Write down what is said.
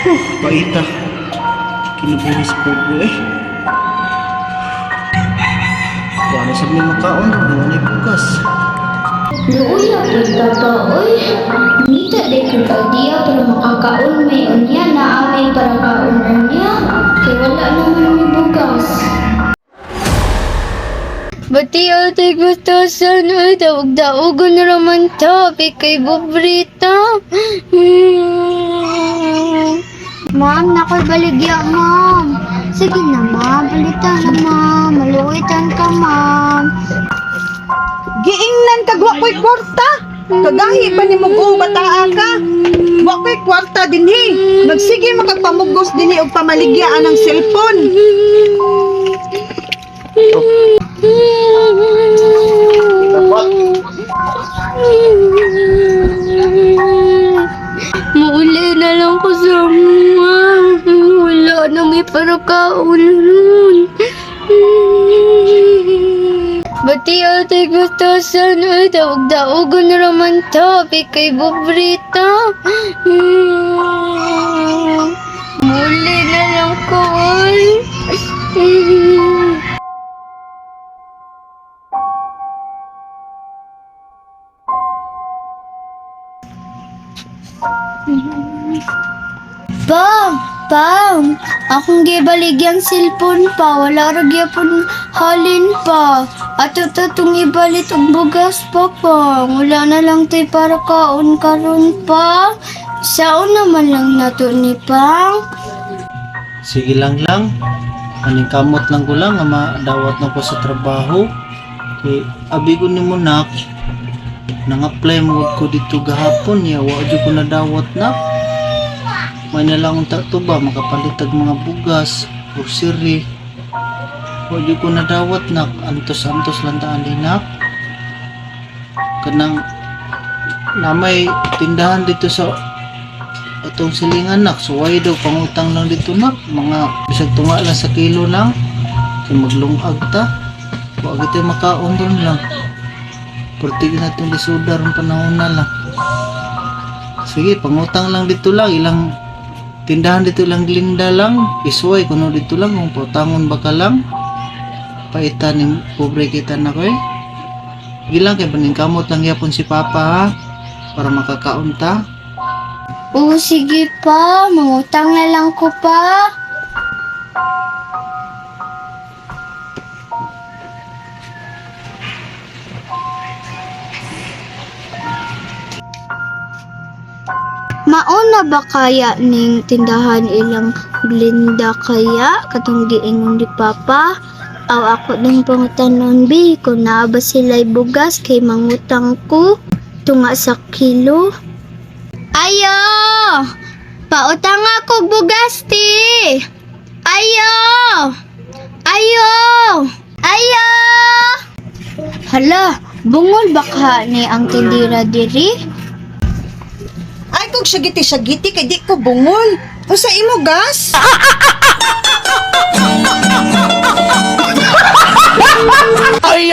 Paita. Kinabuhi sa pobre eh. Wala sa may makaon, wala na bugas. Luoy ako, Papa, oy. Ngita day kong idea para makakaon may unya na amay para kaon unya. Kay wala naman may bugas. Bati ate gustasan oy, daog-daogon na raman ta, kay bubrita. Ma'am, nakoy baligya, ma'am. Sige na, ma'am. Balita na, ma'am. Maluwitan ka, ma'am. Giingnan kag wa ko'y kwarta. Kagahi pa nimo ko bataa ka. Wa ko'y kwarta dinhi. Nagsige man kag pamugos dinhi og pamaligya ang cellphone. Mauli na lang ko sa mga. Wala na may parakaon nun. Bati ate gustasan oy, daog-daogon na raman ta, kay bubrita. Muli na lang ko, oy. Pam! Pam! Akong gibaligyang cellphone pa. Wala ra gyapon halin pa. Ato to tong ibalit og bugas pa pa. Wala na lang to'y para kaon karon pa. Saon naman lang nato ni Pang. Sige lang lang. Aning kamot lang ko lang nga madawat na ko sa trabaho. Kay abi ko nimo nak. Nang-apply mo ko dito gahapon ya wa jud ko nadawat nak. May na lang unta to ba makapalit og mga bugas, grocery. Wa jud ko nadawat nak. Antos-antos lang ta ani nak. Kanang namay tindahan dito sa atong silingan nak, suway daw pangutang lang dito nak, mga bisag tunga lang sa kilo lang kay maglungag ta, wa gid tayo makaon dun lang, perti na itong lisuda ron panahon na lang. Sige, pangutang lang dito lang, ilang tindahan dito lang, glinda lang isuway kuno dito lang kung pautangon ba ka lang. Paitan ni pobre kita na ko eh. Gilang kay paningkamot lang yapon si papa ha, para makakaon ta. Oo, sige pa. Mangutang na lang ko pa. Mauna ba kaya ning tindahan ilang Glinda kaya katong giingon ni Papa? Aw ako ng pangutanon bi kung naa ba sila'y bugas kay mangutang ko tunga sa kilo. Ayo! Pautang ako bugas ti! Ayo! Ayo! Ayo! Hala, bungol baka ni ang tindira diri? Ay kog sagiti sagiti kay di ko bungol. Usa imo gas? Ay,